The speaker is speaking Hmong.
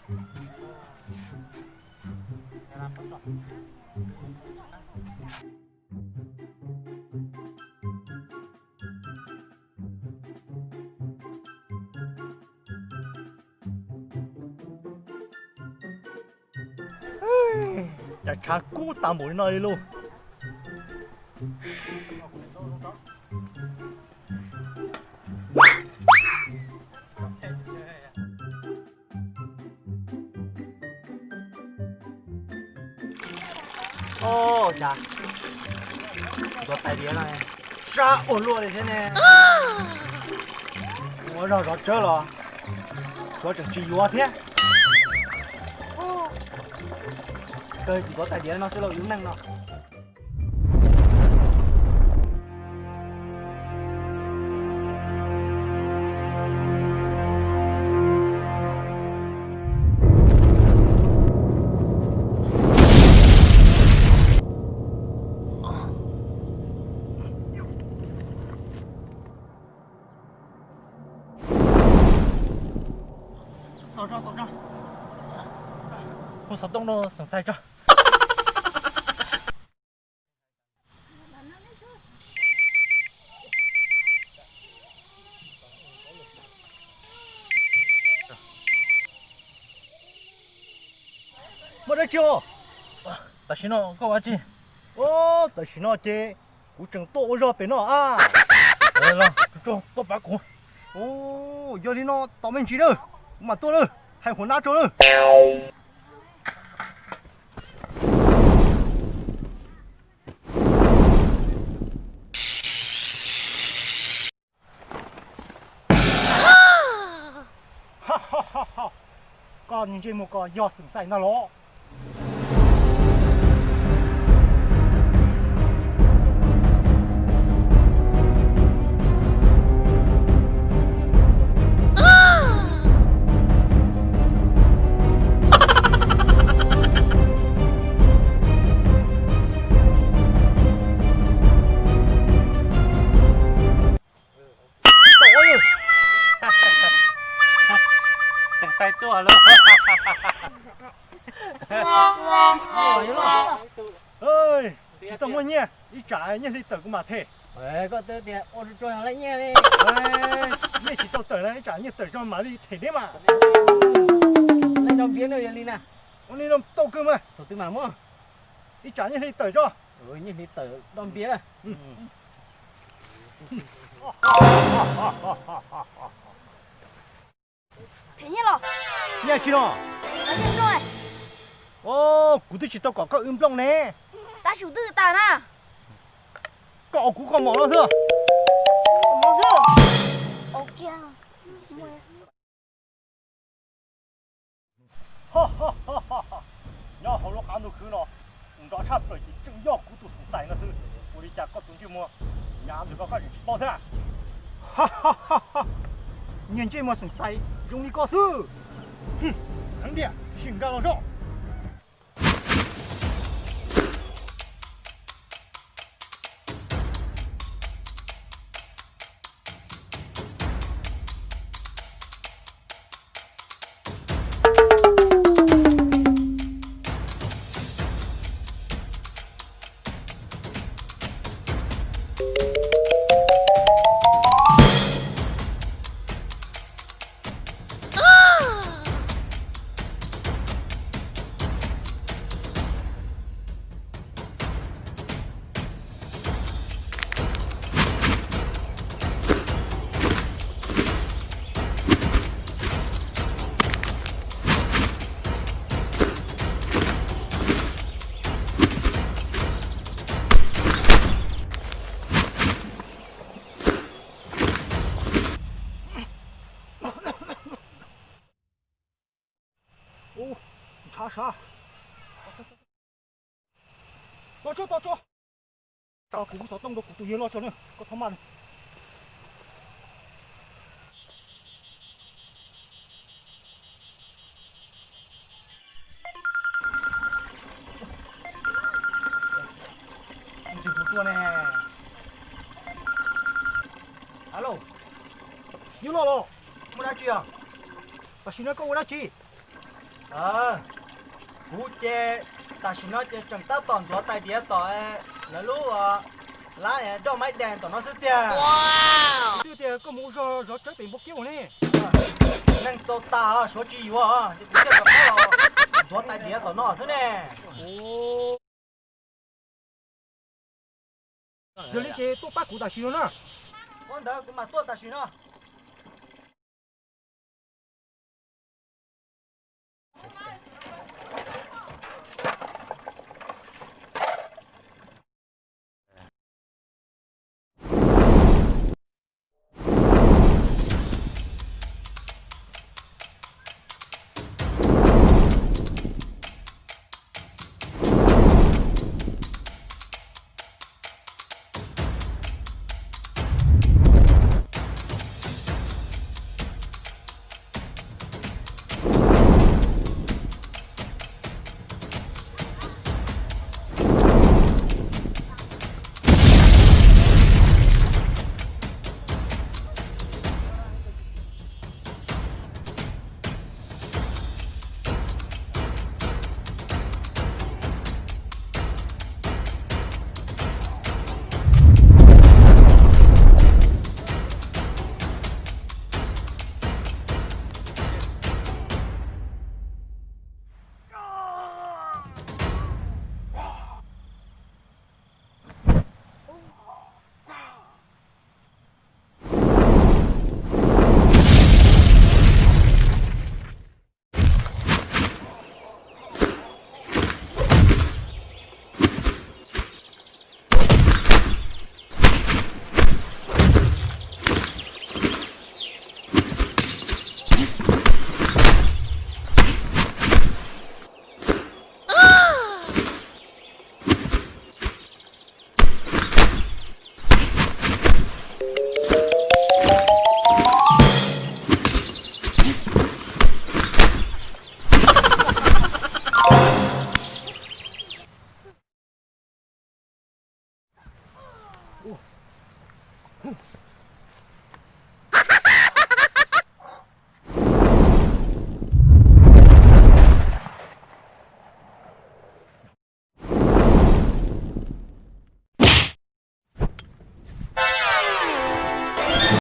Cas tshav kub tas npaum li no li lauj. Oj, cas tus tais diav no sab ua luaj li thiab ne. Ua zog zov tsawb los tshuav tseem tsis yuav thiab. Kawg tus tais diav no xwb lauj, yus neej no. Hu xov tooj rau Xeem Xais tso. Muaj dab tsi os? Tam sim no koj ua dab tsi? Tam sim no ces kuv tseem tuaj ua zog pem no a. Los, tuaj pab kuv. Yog li no tos me ntsis na, kuv mam tuaj na, hais huam nab tso na. Koj niag ntsej muag ko yog Xeem Xais no los? Xeem Xais tuaj lauj. Tsis tau muaj nyiaj, ib tsam nyiaj hli tawm kuv mam them. Koj twb tias ua tsuag tsuag lawm nyiaj li. Nyiaj tsis tau tawm na, ib tsam nyiaj tawm tso mam li them neb mas. Leej nrog npiav no yog li na. Ua li no tau kawg mas. Thaum twg mam muaj? Ib tsam nyiaj hli tawm tso. Nyiaj hli tawm nrog npiav na. Them nyiaj los? Nyiaj tsi no? Os, kuv twb tsis tau kom koj wb nplooj ne. Tab sis twb tas na. Koj ua kuv qhov mom no xwb. Nyob hauv lub qab ntuj khwb no, nrov tshaj plaws ces tseem yog kuv tus Xeem Xais no xwb. Ua li cas koj tus ntsej muag hnyav ntawm ko koj tseem tsis paub thiab? Niag ntsej muag Xeem Xais zoo li koj xwb. Heev tiag, sim nkag los zoj. Ub, ntshav sab. Tos tso, tos tso. Tso kuv xov tooj rau kuv tus yawg loj tso na, koj txhob maj li. Alo, yawg loj los? Muaj dab tsi os? Tam sim no koj ua dab tsi? Kuv ces tam sim no ces tseem tab tom ntxuav tais diav tom lawv lub lab doj maib dees tom no xwb tiag. Twb tias koj mus ua zog zov tsawb pem npua kiab ua ne. Neeg txaus tas suav tsis yuav, ces kuv thiaj rov qab los ntxuav tais diav tom no xwb ne. Yog li ces tuaj pab kuv tam sim no na. Ua ntawd kuv mam tuaj tam sim no.